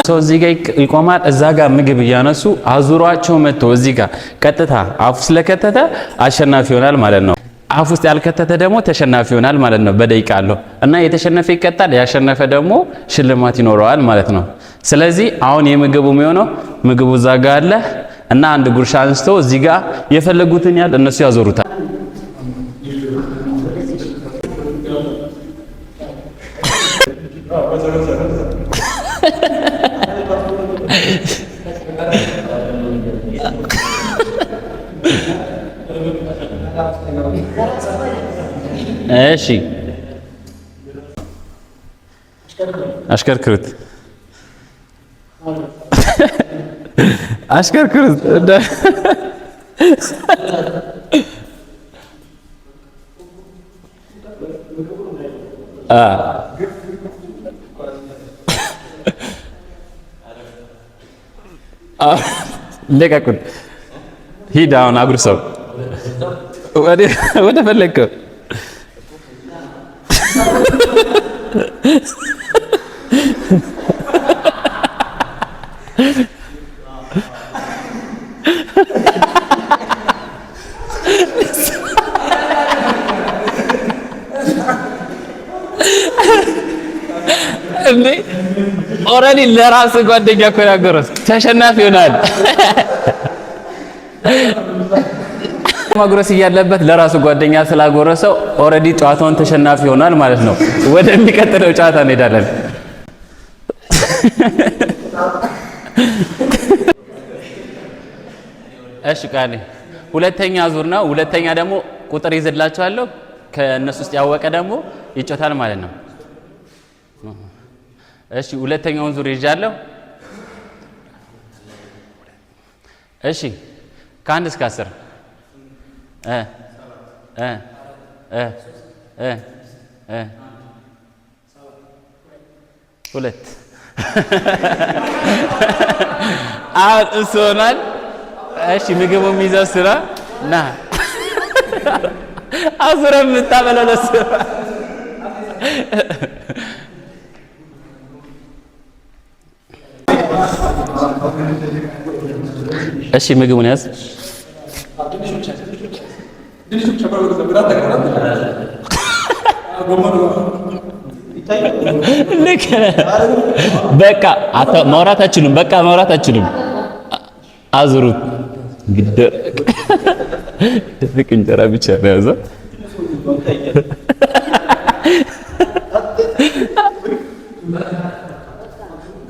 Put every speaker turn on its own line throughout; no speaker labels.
ሰው እዚህ ጋር ይቆማል፣ እዛ ጋር ምግብ እያነሱ አዙሯቸው መጥቶ እዚህ ጋር ቀጥታ አፍ ስለከተተ አሸናፊ ይሆናል ማለት ነው። አፍ ውስጥ ያልከተተ ደግሞ ተሸናፊ ይሆናል ማለት ነው። በደቂቃ አለው እና የተሸነፈ ይቀጣል፣ ያሸነፈ ደግሞ ሽልማት ይኖረዋል ማለት ነው። ስለዚህ አሁን የምግቡ የሚሆነው ምግቡ እዛ ጋር አለ እና አንድ ጉርሻ አንስቶ እዚህ ጋር የፈለጉትን ያህል እነሱ ያዞሩታል። እሺ አሽከርክሩት፣ አሽከርክሩት። ልቀቁት። ሂድ አሁን አጉርሰው ወደ ፈለግከው። እንዴ already ለራስ ጓደኛ እኮ ያጎረስክ ተሸናፊ ይሆናል። ማጉረስ እያለበት ለራሱ ጓደኛ ስላጎረሰው already ጨዋታውን ተሸናፊ ይሆናል ማለት ነው። ወደሚቀጥለው ጨዋታ እንሄዳለን። እሺ ቃሌ ሁለተኛ ዙር ነው። ሁለተኛ ደግሞ ቁጥር ይዝላቸዋለሁ። ከእነሱ ውስጥ ያወቀ ደግሞ ይጮታል ማለት ነው። እሺ ሁለተኛውን ዙር ይዣለሁ። እሺ ከአንድ እስከ 10 እ እ እ እ እ 2 አሁን እሱ ሆኗል። እሺ ምግቡ የሚይዘው ስራ ና አዙረ የምታበላው ለእሱ። እሺ ምግቡን ያዝ። ልክ በቃ ማውራት አችሉም። በቃ ማውራት አችሉም። አዙሩት። ደረቅ እንጀራ ብቻ ነው ያዘው።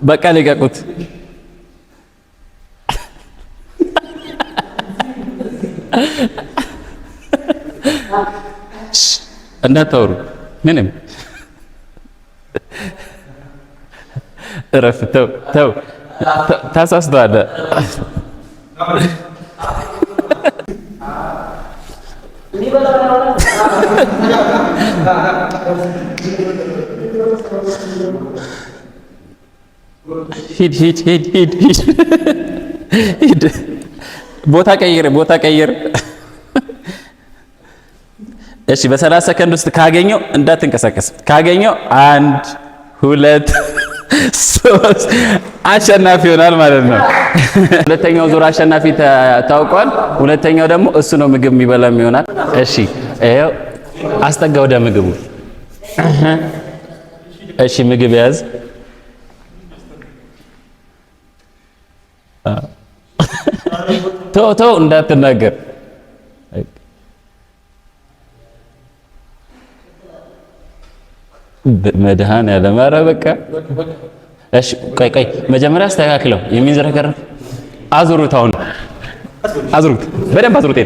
በቃ ልቀቁት። እንዳታወሩ ምንም እረፍ። ተው ተው፣ ታሳስተዋለህ። ሂድ ሂድ ሂድ ሂድ ሂድ ሂድ። ቦታ ቀይር፣ ቦታ ቀይር። እሺ በ30 ሰከንድ ውስጥ ካገኘው እንዳትንቀሳቀስ። ካገኘው 1 2 3 አሸናፊ ይሆናል ማለት ነው። ሁለተኛው ዙር አሸናፊ ታውቋል። ሁለተኛው ደግሞ እሱ ነው ምግብ የሚበላም ይሆናል። እሺ ይኸው አስጠጋ ወደ ምግቡ። እሺ ምግብ ያዝ። ተው ተው እንዳትናገር። መድኃኔዓለም ኧረ በቃ እሺ፣ ቆይ ቆይ፣ መጀመሪያ አስተካክለው። የሚንዘረከረክ አዙሩት፣ አሁን አዙሩት፣ በደንብ አዙሩት፣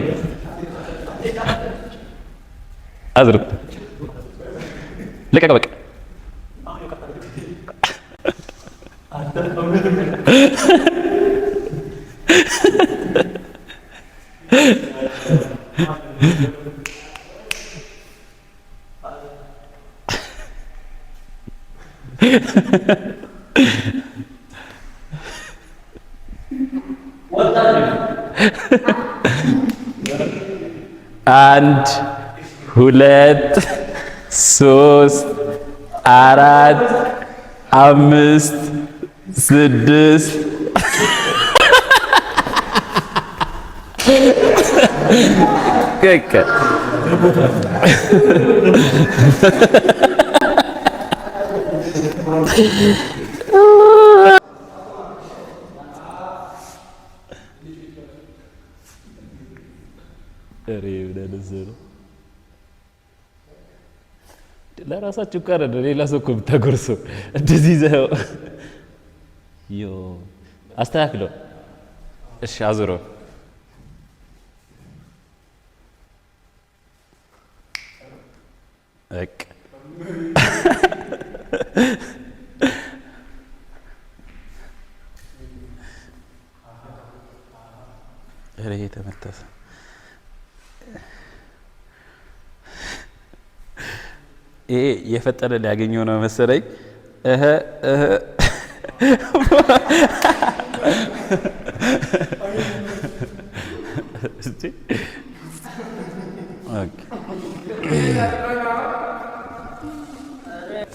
አዙሩት፣ ልቀቅ በቃ። 1 ሁለት፣ ሶስት፣ አራት፣ አምስት፣ ስድስት፣ በቃ። ኧረ ምን አይነት ሰው ነው? ለራሳችሁ እኮ አይደለም፣ ሌላ ሰው እኮ ብታጎርሰው እንደዚህ ይዘኸው ዮ አስተካክለው። እሺ፣ አዙረው። በቃ። ኧረ ይሄ ተመተሰ። ይሄ የፈጠነ ሊያገኘው ነው መሰለኝ። እህ እህ እስቲ okay።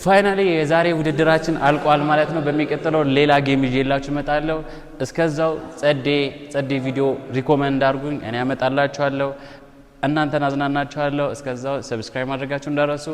Finally የዛሬ ውድድራችን አልቋል ማለት ነው። በሚቀጥለው ሌላ game ይዤላችሁ እመጣለሁ። እስከዛው ጸዴ ጸዴ ቪዲዮ recommend አድርጉኝ፣ እኔ አመጣላችኋለሁ፣ እናንተን አዝናናችኋለሁ። እስከዛው subscribe ማድረጋችሁ እንዳትረሱ።